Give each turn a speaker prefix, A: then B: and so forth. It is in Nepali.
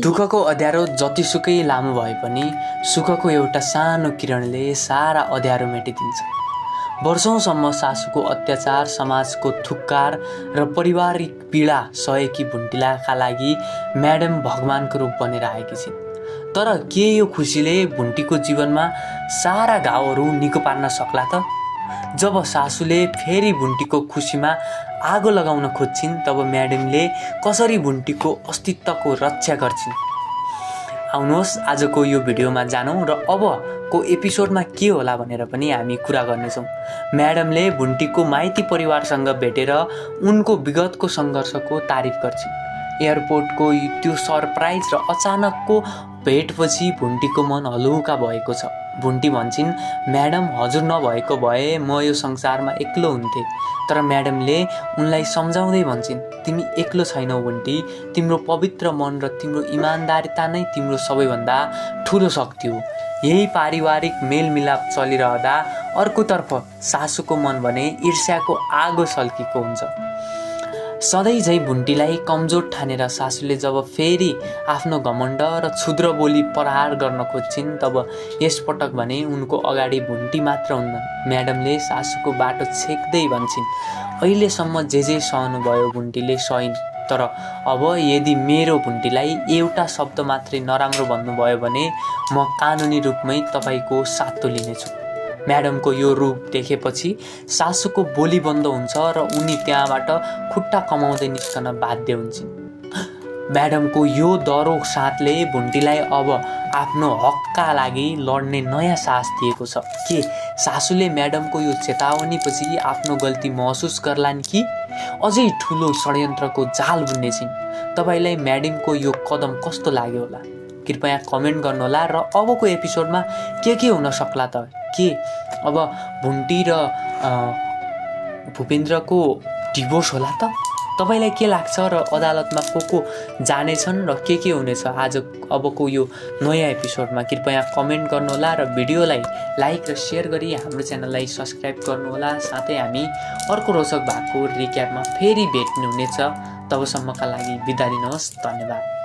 A: दुःखको अँध्यारो जतिसुकै लामो भए पनि सुखको एउटा सानो किरणले सारा अँध्यारो मेटिदिन्छ। वर्षौंसम्म सासूको अत्याचार, समाजको थुक्कार र पारिवारिक पीडा सहेकी भुन्टिलाका लागि म्याडम भगवानको रूप बनेर आएकी छिन्। तर के यो खुसीले भुन्टीको जीवनमा सारा घाउहरू निको पार्न सक्ला त? जब सासूले फेरि भुन्टीको खुसीमा आगो लगाउन खोज्छिन् तब म्याडमले कसरी भुन्टीको अस्तित्वको रक्षा गर्छिन्? आउनुहोस् आजको यो भिडियोमा जानौँ र अबको एपिसोडमा के होला भनेर पनि हामी कुरा गर्नेछौँ। म्याडमले भुन्टीको माइती परिवारसँग भेटेर उनको विगतको सङ्घर्षको तारिफ गर्छिन्। एयरपोर्टको त्यो सरप्राइज र अचानकको भेटपछि भुन्टीको मन हलुका भएको छ। भुन्टी भन्छिन्, म्याडम हजुर नभएको भए म यो संसारमा एक्लो हुन्थे। तर म्याडमले उनलाई सम्झाउँदै भन्छिन्, तिमी एक्लो छैनौ भुन्टी, तिम्रो पवित्र मन र तिम्रो इमान्दारिता नै तिम्रो सबैभन्दा ठुलो शक्ति हो। यही पारिवारिक मेलमिलाप चलिरहँदा अर्कोतर्फ सासूको मन भने ईर्ष्याको आगो सल्किएको हुन्छ। सधैँ झै भुन्टीलाई कमजोर ठानेर सासूले जब फेरि आफ्नो घमण्ड र क्षुद्र बोली प्रहार गर्न खोज्छिन् तब यसपटक भने उनको अगाडि भुन्टी मात्र हुन्न। म्याडमले सासूको बाटो छेक्दै भन्छिन्, अहिलेसम्म जे सहनुभयो भुन्टीले सहिन्, तर अब यदि मेरो भुन्टीलाई एउटा शब्द मात्रै नराम्रो भन्नुभयो भने म कानुनी रूपमै तपाईँको सातो लिनेछु। म्याडमको यो रूप देखेपछि सासूको बोली बन्द हुन्छ र उनी त्यहाँबाट खुट्टा कमाउँदै निस्कन बाध्य हुन्छन्। म्याडमको यो दरो साथले भुन्टीलाई अब आफ्नो हकका लागि लड्ने नयाँ साहस दिएको छ। के सासूले म्याडमको यो चेतावनीपछि आफ्नो गल्ती महसुस गर्लान् कि अझै ठुलो षड्यन्त्रको जाल बुन्नेछिन्? तपाईँलाई म्याडमको यो कदम कस्तो लाग्यो होला? कृपया कमेन्ट गर्नुहोला। र अबको एपिसोडमा के हुन सक्ला त? के अब भुन्टी र भूपेन्द्रको डिभोर्स होला त? तपाईँलाई के लाग्छ? र अदालतमा को जानेछन् र के हुनेछ अबको यो नयाँ एपिसोडमा? कृपया कमेन्ट गर्नुहोला र भिडियोलाई लाइक र सेयर गरी हाम्रो च्यानललाई सब्सक्राइब गर्नुहोला। साथै हामी अर्को रोचक भागको रिक्यापमा फेरि भेट्नुहुनेछ। तबसम्मका लागि बिदा दिनुहोस्। धन्यवाद।